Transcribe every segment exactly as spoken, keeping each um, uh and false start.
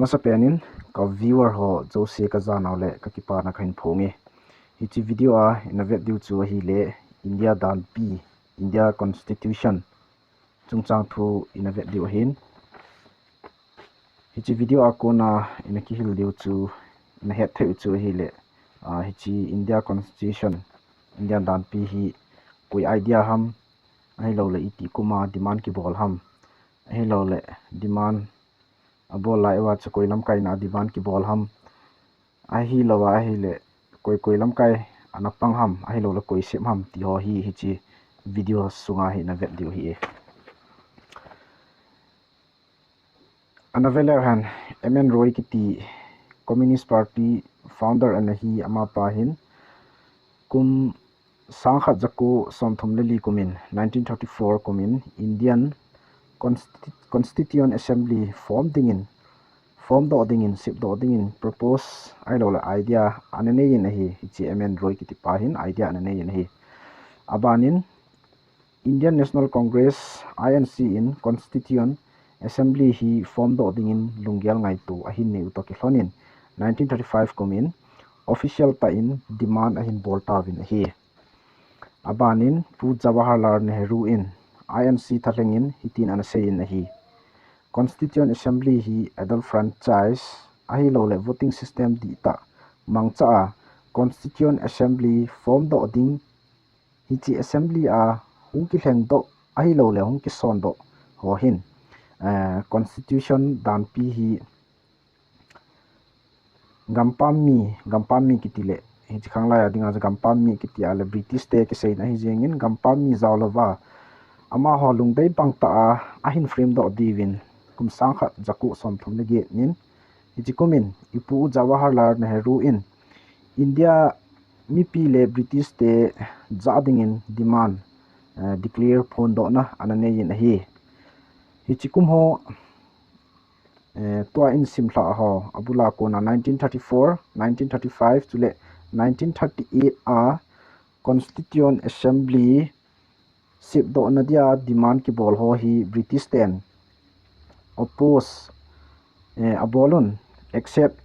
Masapen in ka viewer ho jouse ka janau le ka kipana kahin phong e. Hiche video a ina vet diu chu ahile India danpi, India Constitution chungchang thu ina vet diu ahin. Hiche video a kona ina kihil diu chu, ina hetthei u chu ahile, ah, hiche India Constitution, India danpi hi koi idea ham, ahilouleh iti kuma demand kibol ham, ahilouleh demand abol lai uva chu koi lamkai na demand kibol ham, ahilouva ahile koi koi lamkai ana pang ham, ahilouleh koi sem ham ti ho hi hiche video sunga hi ina vet diu ahi. Ana vet leu hen, M N Roy kiti Communist Party founder ana hi, amapa hin kum sangkhat jako somthum le li kumin, nineteen thirty-four kumin Indian Consti-, Constituent Assembly form dingin, form doh dingin, sepdoh dingin propose ahilouleh idea ana neiyin ahi. Hiche M N Roy kiti pa hin idea ana neiyin ahi. Abanin Indian National Congress, I N C, in Constituent Assembly hi form doh dingin lunggel ngaito ahin nei u toh kilhonin, nineteen thirty-five kumin official tah in demand ahin bol tauvin ahi. Abanin Pu Jawaharlal Nehru in I N C thalhengin hitin ana seiyin ahi. Constituent Assembly hi adult franchise ahilouleh voting system dihtah mangcha a Constituent Assembly form doh ding, hiche Assembly a hung kilheng doh ahilouleh hung kison doh ho hin, eh, Constitution danpi hi gampam mi, gampam mi kiti le, hiche khanglai a dinga chu gampam mi kiti a le British te kiseina ahi jengin, gampam mi jao louva amaho lungdei bang tah a ahin frame doh diuvin kum sangkhat jako somthum le get nin, hiche kumin ipu Jawaharlal Nehru in India mipi le British te jah dingin demand, eh, declare phondohna ana neiyin ahi. Hiche kum ho, eh, tua in simlhah ho, abula kona nineteen thirty-four, nineteen thirty-five chule nineteen thirty-eight a Constituent Assembly sepdohna dia demand kibol ho hi British ten oppose, eh, abolun, accept,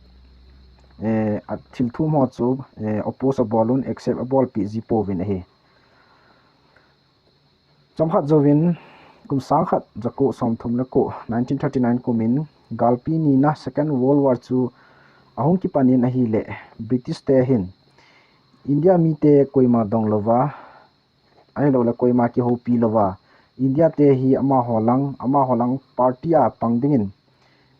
eh, a thilthum ho chu, eh, oppose abolun, accept abolpeh ji pouvin ahi. Chomkhat jouvin kum sangkhat jako somthum le ko, nineteen thirty-nine kumin galpi nina, Second World War chu ahung kipanin ahile British te hin India mite koima dong louva, ahilouleh koima kihoupi louva, India te hi amaho lang, amaho lang party a pang dingin,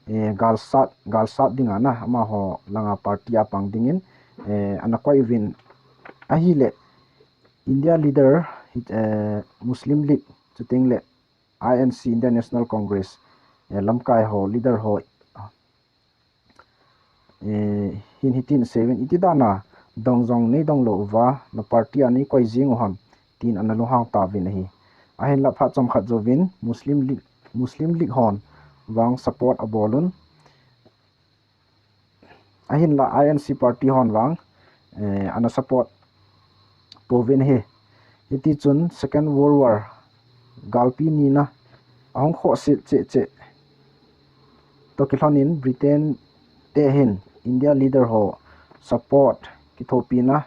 eh, galsat, galsat dinga na, amaho langa party a pang dingin, eh, ana koi uvin ahile, India leader, eh, Muslim League, chuteng le I N C, Indian National Congress, eh, lamkai ho, leader ho, eh, hin hitin aseiuvin, iti dana dong jong nei dong lou uva, na party a nei koi jing u ham, tin ana lunghang tauvin ahi. Ahinla phat chomkhat jouvin Muslim League, Muslim League hon vang support abolun. Ahinla I N C party hon vang, eh, ana support pouvin ahi. Hitichun Second World War galpi nina ahung khohse cheh cheh toh kilhonin Britain te hin India leader ho support kithopina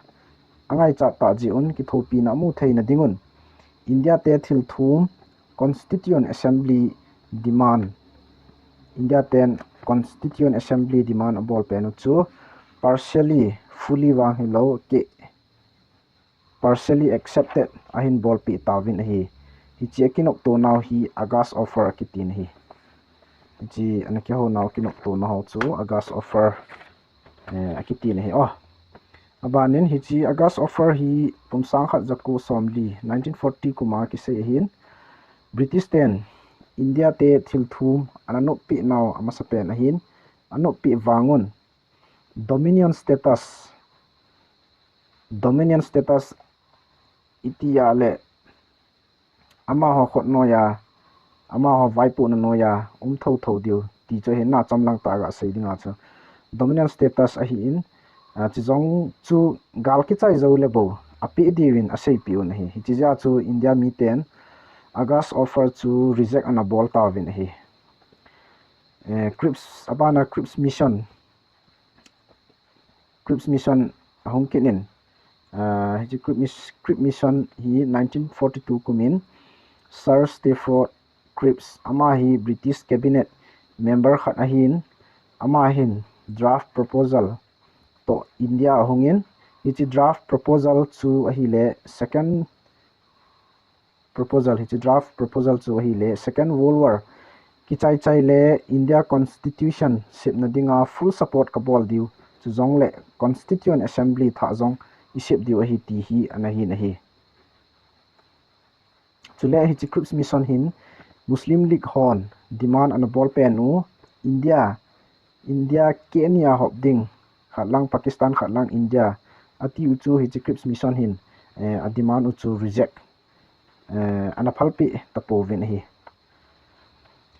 angaichat tah jeh un kithopina amu theina dingun India te thilthum Constituent Assembly demand, India ten Constituent Assembly demand abolpen u chu partially, fully vang hilou, keh, partially accepted ahin bolpeh tauvin ahi. Hiche akinoptonau hi August Offer akitin ahi. Hiche ana kihounau kinoptonau chu August Offer, eh, akitin ahi. Oh. Abanin hiche August Offer hi kum sangkhat jako somli, nineteen forty kuma kisei ahin. British ten India te thilthum ana noppeh nau amasapen ahin, anoppeh vangun Dominion status, Dominion status iti a le amaho khut noiya, amaho vaipohna noiya um thotho diu ti chu ahin, na chomlang tah a gasei dinga chu Dominion status ahin, a, chujong chu gal kichai jou le bou apeh diuvin aseipeh un ahi. Hiche jeh a chu India miten August Offer chu reject ana bol tauvin ahi. Eh, Cripps, abana Cripps Mission, Cripps Mission ahung kit in, ah, hiche Cripps Mis-, Cripps Mission hi nineteen forty-two kumin Sir Stafford Cripps, ama hi British cabinet member khat ahin, ama hin draft proposal toh India ahungin, hiche draft proposal chu ahile second proposal, hiche draft proposal chu ahile Second World War kichai chai le India Constitution sepna dinga full support kabol diu, chujongle Constituent Assembly thah jong isep diu ahi ti hi ana hin ahi. Chule hiche Cripps Mission hin Muslim League hon demand ana bol pen u, India, India keh ni a hop ding, khat lang Pakistan, khat lang India, ati u chu hiche Cripps Mission hin, eh, a demand u chu reject, eh, ana phalpeh tapouvin ahi.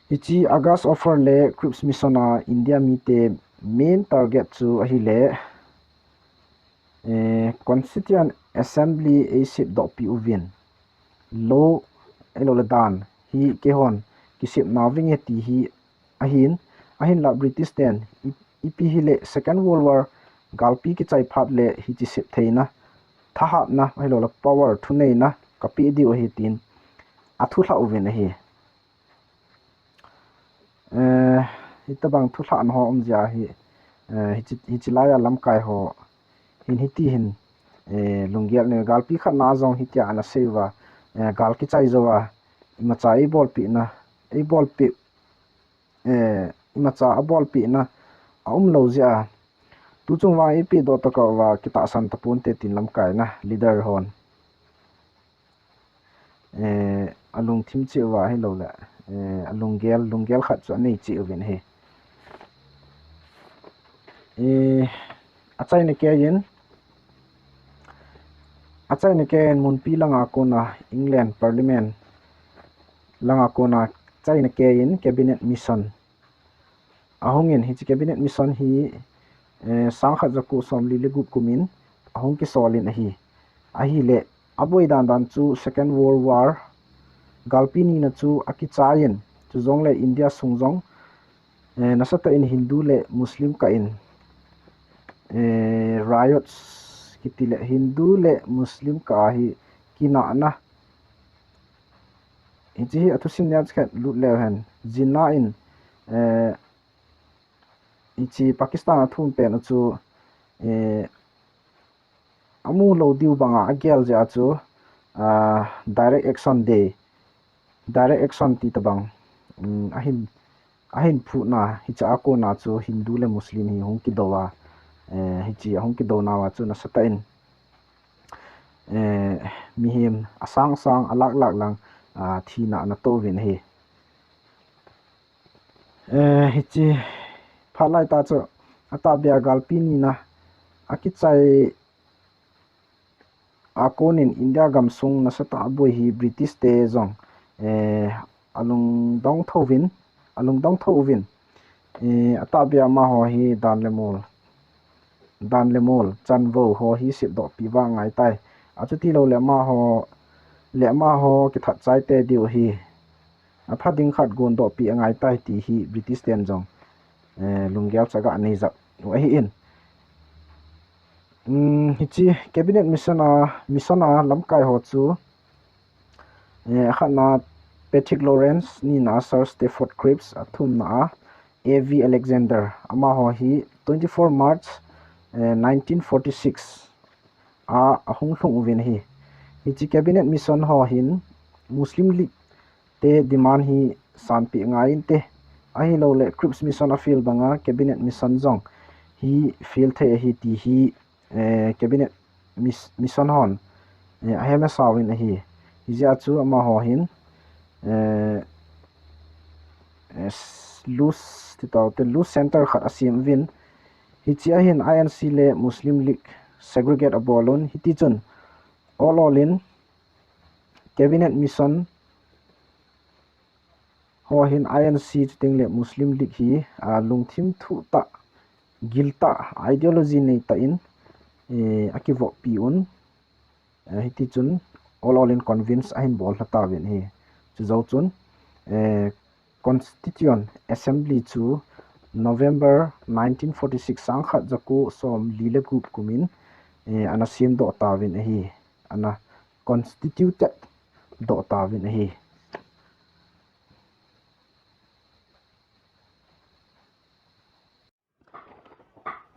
Hiche August Offer le Cripps Mission a India mite main target chu ahile, eh, Constituent Assembly eisep dohpeh uvin, law, ahilou le dan hi keihon kisep nauvinge ti hi ahin, ahinla British ten i, ipi hile Second World War galpi kichai phat le hiche sep theina, thahatna, ahilou le power thuneina kapeh diu ahi tin athu lhah uvin ahi. Eh, hitabang thu lhahna ho um jeh a hi, eh, hiche, hiche lai a lamkai ho hin hiti hin, eh, lunggel nei, galpi khat na jong hitia ana sei uva, eh, gal kichai jou a, imacha eibolpeh na, eibolpeh, eh, imacha abolpeh na aum lou jeh a, tuchung vang eipeh doh tokah uva kitahsan taponte tin lamkai na leader hon, eh, alungthim cheh uva ahilou le, eh, alunggel, lunggel khat chu anei cheh uvin ahi. Eh, achaina keiyin, achaina keiyin munpi langa kona England Parliament langa kona chaina keiyin Cabinet Mission ahungin, hiche Cabinet Mission hi, eh, sangkhat jako somli le gup kumin ahung kisolin ahi. Ahile, aboi dan dan chu Second World War, galpi nina chu akichaiyin, chujongle India sung jong, eh, nasatah in Hindu le Muslim kah in, eh, riots kiti le Hindu le Muslim kah a hi kinahna, hiche hi athusim nia chikhat lut leu hen, Jinnah in, eh, hiche Pakistan athum pen u chu, eh, amu lou diu banga agel jeh a chu, ah, direct action day, direct action ti tabang, um, ahin, ahin phutna, hiche a kona chu Hindu le Muslim hi hung kidou a, eh, hiche ahung kidou nauva chu nasatah in, eh, mihem asang sang, alak lak lang, ah, thina ana toh uvin ahi. Eh, hiche phat lai tah chu atahbeh a galpi nina akichai a konin India gamsung nasatah a aboi hi British te jong, eh, alungdong thouvin, alungdong thouvin, eh, atahbeh a amaho hi dan le mol, dan le mol, chanvo ho hi sepdohpeh uva angaitai. Achuti lou le amaho, le amaho kithat chai tei diu ahi, apha ding khat gondohpeh angaitai ti hi British ten jong, eh, lunggel chaga anei jep u ahin. Um, hiche Cabinet Mission a, Mission a lamkai ho chu, eh, akhatna Patrick Lawrence, nina Sir Stafford Cripps, athumna a A V Alexander, amaho hi twenty-four March, eh, nineteen forty-six a ahung lhung uvin ahi. Hiche Cabinet Mission ho hin Muslim League te demand hi sanpeh angai inte, ahilou le Cripps Mission a fail banga Cabinet Mission jong hi fail thei ahi ti hi, eh, Cabinet Mis-, Mission hon, eh, ahem asao in ahi. Hijeh a chu amaho hin, eh, eh, s-, loose, ti tau te, loose center khat asem uvin. Hiche a hin I N C le Muslim League segregate abol un. Hiti chun, ol ol in Cabinet Mission ho hin I N C chuteng le Muslim League hi, ah, lungthim thuh tah, gil tah, ideology nei tah in, eh, akivoppi un. Eh, hiti chun ol ol in convince ahin bol lha tauvin ahi. Chujou chun, eh, Constituent Assembly chu November nineteen forty-six, sangkhat jako som li le gup kumin, eh, ana semdoh tauvin ahi, ana constituted doh tauvin ahi.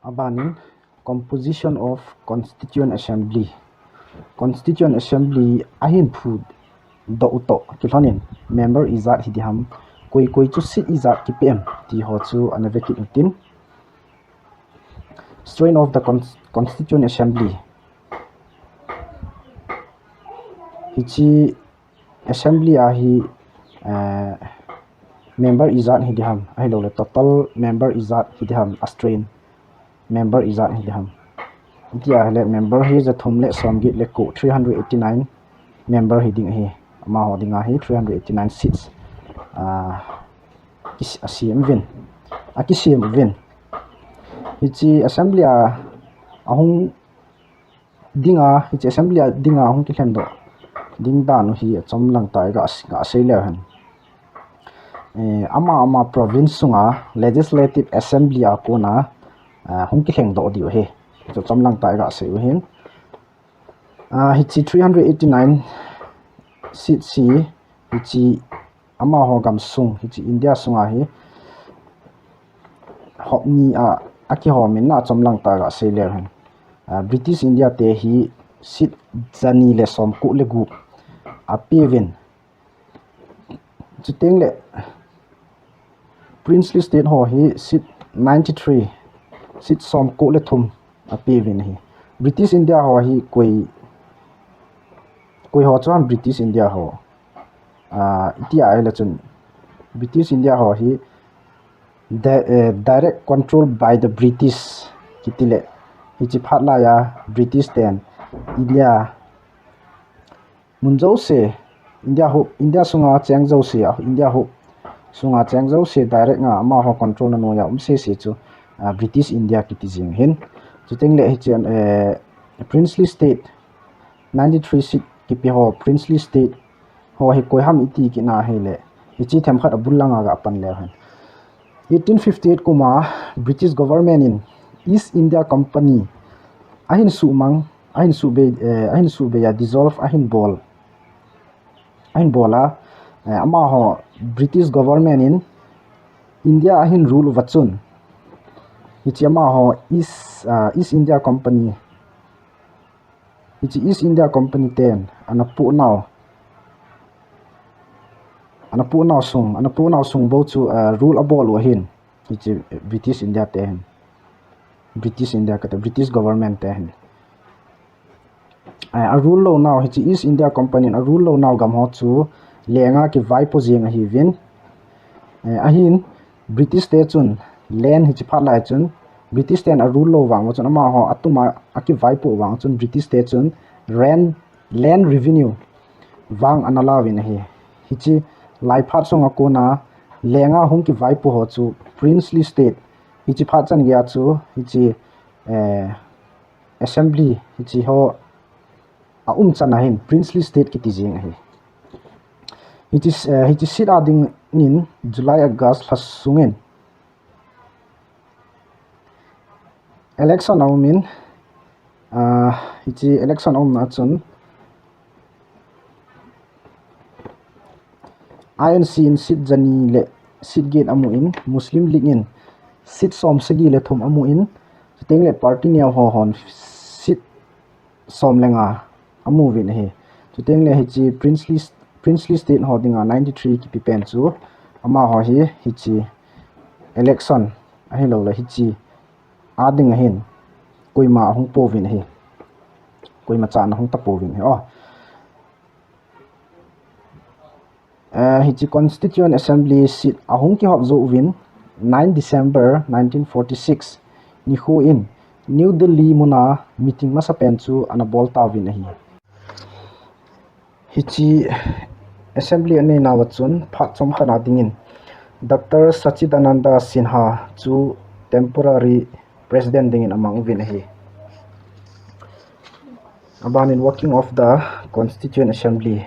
Abanin, composition of Constituent Assembly. Constituent Assembly ahin phudoh u toh kilhonin member ijat hiding ham, koi koi chu seat ijat kipe em ti ho chu ana vekit utin. Strength of the Con-, Constituent Assembly. Hiche Assembly a hi, eh, member ijat hiding ham, ahilouleh total member ijat hiding ham, a strength member ijat hiding ham. Iti ahile member hi jathum le somget le ko, three hundred eighty-nine member hiding ahi. Amaho dinga hi three hundred eighty-nine seats, ah, kis-, asem uvin, akisem uvin. Hiche Assembly a ahung dinga, hiche Assembly a dinga hung kilhendoh ding dan u hi achomlang tah a ga, ga sei leu hen. Eh, ama ama province sunga Legislative Assembly a kona, ah, hung kilhengdoh diu ahi. Chu achomlang tah a ga sei u hin. Ah, hiche three hundred eighty-nine seats hi, hiche amaho gamsung, hiche India sunga hi hop ni a, akihomin na achomlang tah a ga sei leu hen. Ah, British India te hi seat jani le somko le gup apeuvin. Chuteng le Princely State ho hi seat ninety-three, seat somko le thum apeuvin ahi. British India ho hi koi, koi ho chu ham British India ho. Ah, iti ahile chun British India ho hi di-, eh, direct control by the British kiti le, hiche phat laiya British ten India mun jouse, India ho, India sunga cheng jouse, ah, India ho sunga cheng jouse direct nga amaho control na noiya um sese chu, ah, British India kiti jing hin. Chuteng le hiche, eh, Princely State, ninety-three seat kipe ho, Princely State ho hi koi ham iti kit na ahile, hiche themkhat abul langa ga pan leu hen. Eighteen fifty-eight kuma British government in East India Company ahin sumang, ahin subei, eh, ahin subei a dissolve ahin bol, ahin bol a, eh, amaho British government in India ahin rule uva chun, hiche amaho East, ah, East India Company, hiche East India Company ten ana pohnau, ana pohnau sung, ana pohnau sung bou chu, ah, rule abol u ahin, hiche British India te hin, British India kati, British government te hin. Ah, a rule lounau, hiche East India Company in a rule lounau gam ho chu lenga kivaipo jeng ahiuvin. Eh, ahin British te chun land hiche phat lai chun British ten a rule lou vang chun amaho atuma akivaipo vang chun British te chun land, land revenue vang ana lauvin ahi. Hiche lai phat sunga kona lenga hung kivaipo ho chu Princely State, hiche phat chan geiya chu hiche, eh, Assembly hiche ho a um chan ahin Princely State kiti jing ahi. Hiche, eh, hiche seat a dingin July, August lha sungin election aumin, ah, hiche election aumna chun I N C in seat jani le seat get amun, Muslim League in seat som sagi le thum amun, chuteng le party neo ho hon seat som le nga amu uvin ahi. Chuteng le hiche Princely, Princely State ho dinga ninety-three kipe pen chu amaho hi hiche election ahilouleh hiche a ding ahin koima ahung pouvin ahi. Koima chan ahung tapouvin ahi. Oh. Eh, hiche Constituent Assembly seat ahung kihop jou uvin, nine December nineteen forty-six nikho in New Delhi muna meeting masapen chu ana bol tauvin ahi. Hiche Assembly aneinauva chun phat chomkhat a dingin Doctor Sachidananda Sinha chu temporary President dingin amang uvin ahi. Abanin working of the Constituent Assembly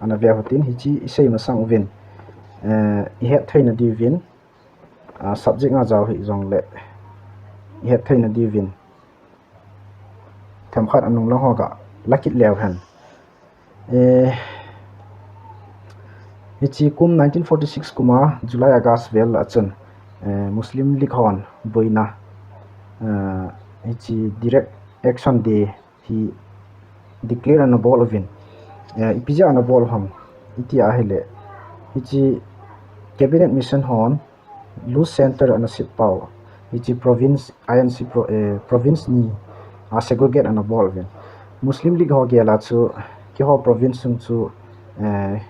ana ve uhitin, hiche isei masang uvin. eh, i het theina diuvin, ah, subject nga jao hi jongle i het theina diuvin themkhat anung lang ho ga la kit leu hen. Eh, hichi kum nineteen forty-six kum a July August vel a chun, eh, Muslim League hon boina, eh, hichi Direct Action Day hi declare ana bol uvin. Eh, ipi jeh a ana bol ham iti ahile, hichi Cabinet Mission hon Loose Centre ana sep pau, hichi province, I N C pro-, eh, province ni a segregate ana bol uvin. Muslim League ho gel a chu, keiho province sung chu, eh,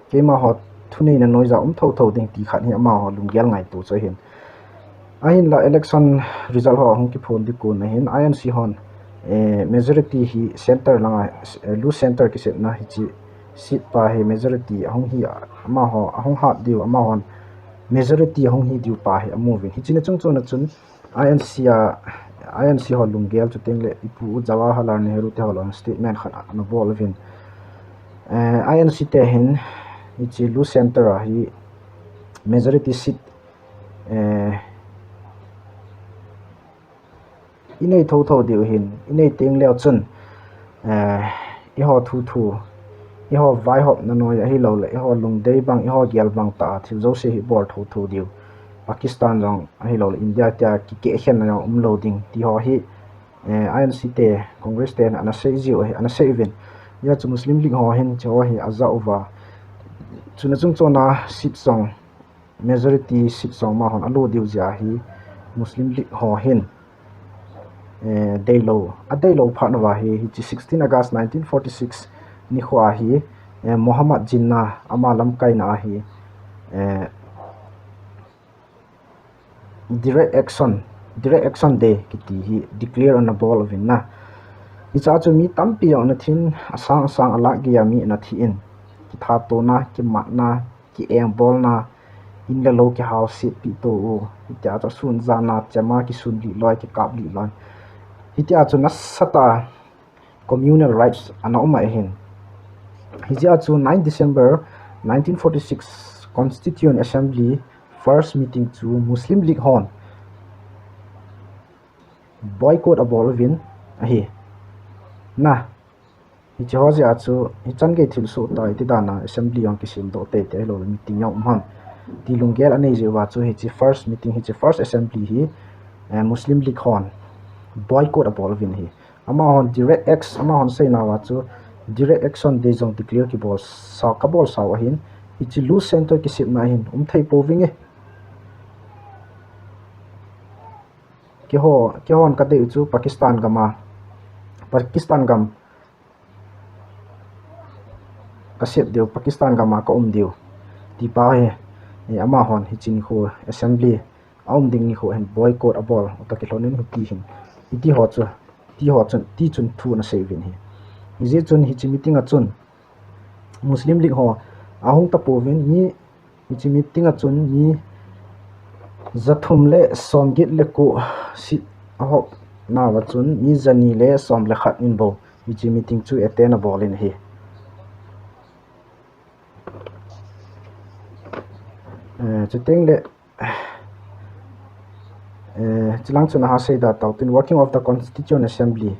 keima ho thuneina noija um thotho ding ti khat hi amaho lunggel ngaito chu ahin. Ahinla election result ho ahung kiphon ding kon ahin, I N C hon, eh, majority hi centre langa, eh, loose centre kisepna hichi seat pa hi majority ahung hi, amaho ahung hat diu, amahon majority ahung hi diu pa hi amu uvin. Hichi na chungchon a chun I N C a, I N C ho lunggel, chuteng le ipu Jawaharlal Nehru te holon statement khat ana bol uvin. Eh, I N C te hin hichi loose centre a hi majority seat, eh, inei thotho diu hin, inei teng leu chun, eh, eiho thuthu, eiho vaihopna noi ahilouleh eiho lungdei bang, eiho gel bang tah a thil jouse hi bol thotho diu. Pakistan jong ahilouleh India tia kikehkhenna jong umlou ding ti ho hi, eh, I N C te, Congress te ana sei jiu ahi, ana sei uvin. Hijeh chun Muslim League ho hin hichi ho hi aja uva, chuna chungchon a seat jong, majority seat jong amahon alo diu jeh a hi Muslim League ho hin, eh, deilou, adeilou phat uva hi, hichi sixteen August nineteen forty-six nikho a hi, eh, Muhammad Jinnah ama lamkaina a hi, eh, Direct Action, Direct Action Day kiti hi declare ana bol uvin na. Hichea chu mi tampi jong ana thin, asang asang alakgei a mi ana thi in, kithatona, kimatna, kiengbolna, in le lou kihaosetpi to u, hitia chu sun jana, chema kisun lih loi, kikap lih loi. Hitia chu nasatah a communal rights ana um ahin. Hijeh a chu nine December nineteen forty-six Constituent Assembly first meeting chu Muslim League hon boycott abol uvin ahi. Na, hichi ho jeh a chu hichan gei thilsoh tah iti dan a assembly jong kisemdoh teitei ahilouleh meeting jong um ham ti lunggel anei jeh uva chu hichi first meeting, hichi first assembly hi, eh, Muslim League hon boycott abol uvin ahi. Amahon direct act-, amahon seina uva chu direct action day jong declare kibol sa, kabol sau ahin, hichi loose centre kisepna ahin um thei pouvinge. Keiho, keihon kadei u chu Pakistan gam a, Pakistan gam kasep diu, Pakistan gam a kaum diu ti pa hi, eh, amahon hichi nikho assembly aum ding nikho hin boycott abol u toh kilhonin hiti hin, hiti ho chu, ti ho chun, ti chun thu ana sei uvin ahi. Hijeh chun hichi meeting a chun Muslim League ho ahung tapouvin, mi, hichi meeting a chun mi jathum le somget le ko seat ahop nauva chun mi jani le som le khat in bou hichi meeting chu attend abol in ahi. Eh, chuteng le, eh, chulang chun aha seida tautin, working of the Constituent Assembly.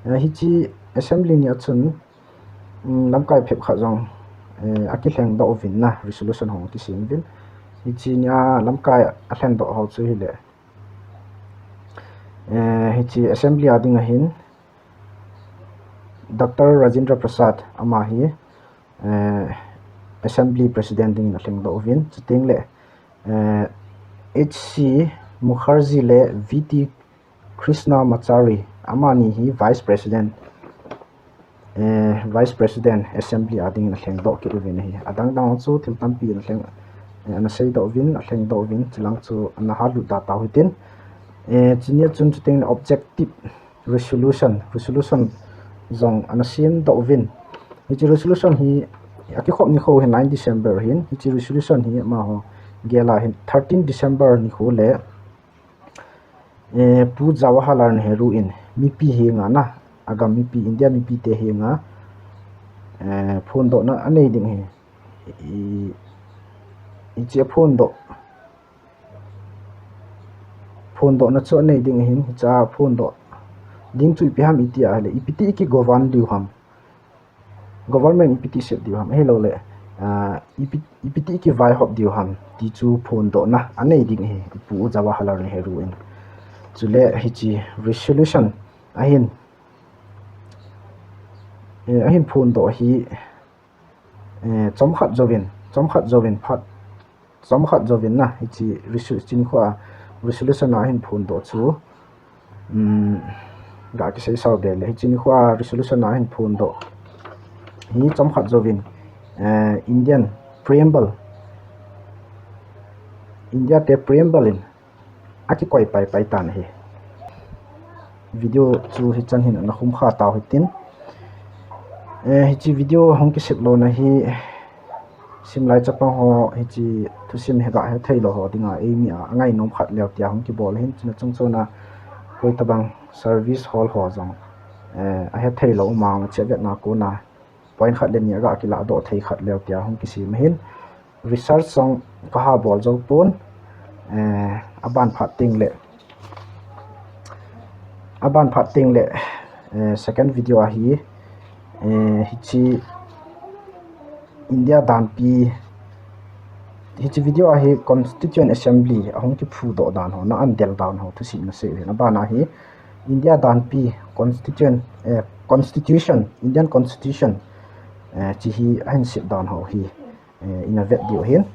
Eh, hichi assembly ni a chun, um, lamkai phep khat jong, eh, akilhengdoh uvin na, resolution ho kisem uvin. Hichi nia lamkai alhendoh ho chu hile, eh, hichi assembly a ding ahin, Doctor Rajendra Prasad ama hi, eh, assembly president dingin alhengdoh uvin, chuteng le, eh, H C Mukherjee le V T Krishnamachari amani hi vice president, eh, vice president assembly a dingin alhengdoh kit uvin ahi. Adang dang chu thil tampi ana lheng, eh, ana seidoh uvin, alhengdoh uvin, chulang chu ana halut da tau hitin. Eh, chunia chun chuteng le objective resolution, resolution jong ana semdoh uvin. Hichi resolution hi akikhop nikho hi nine December hin, hichi resolution hi amaho gel a hin thirteen December nikho le, eh, Pu Jawaharlal Nehru in mipi henga na, agam mipi, India mipi te henga, eh, phondohna anei ding ahi. I, hiche phondoh, phondohna chu anei ding ahin, hiche phondoh ding chu ipi ham iti ahile, ipi ti iki govern diu ham. Government ipi ti set diu ham, ahilouleh, ah, ipi, ipi ti iki vaihop diu ham, ti chu phondohna anei ding ahi, ipu Jawaharlal Nehru in. Chule hiche resolution ahin, eh, ahin phondoh hi, eh, chomkhat jouvin, chomkhat jouvin phat, chomkhat jouvin na, hiche resol-, hiche nikho a resolution a ahin phondoh chu, um, ga kisei sao de le, hiche nikho a resolution a ahin phondoh hi chomkhat jouvin, eh, Indian preamble, India te preamble in akikoi paipai tan ahi. Video chu hichan hin ana khum kha tau hitin. Eh, hiche video hung kisep lona hi simlai chapang ho, hiche thusim hi ga hethei lou ho dinga eimi a, angainom khat leu tia hung kibol ahin, chuna chungchona koitabang service hol ho jong, eh, ahethei lou umang, ache vetna kona point khat le ni aga kiladoh thei khat leu tia hung kisem ahin. Research jong kaha bol jou pon, eh, aban phat teng le, aban phat teng le, eh, second video ahi, eh, hiche India danpi, hiche video ahi Constituent Assembly ahung kiphudoh dan ho, na an del dan ho, thusim na sei hin. Aban ahi India danpi Constituent, eh, Constitution, Indian Constitution, eh, hiche hi ahin sep dan ho hi, eh, ina vet diu ahin.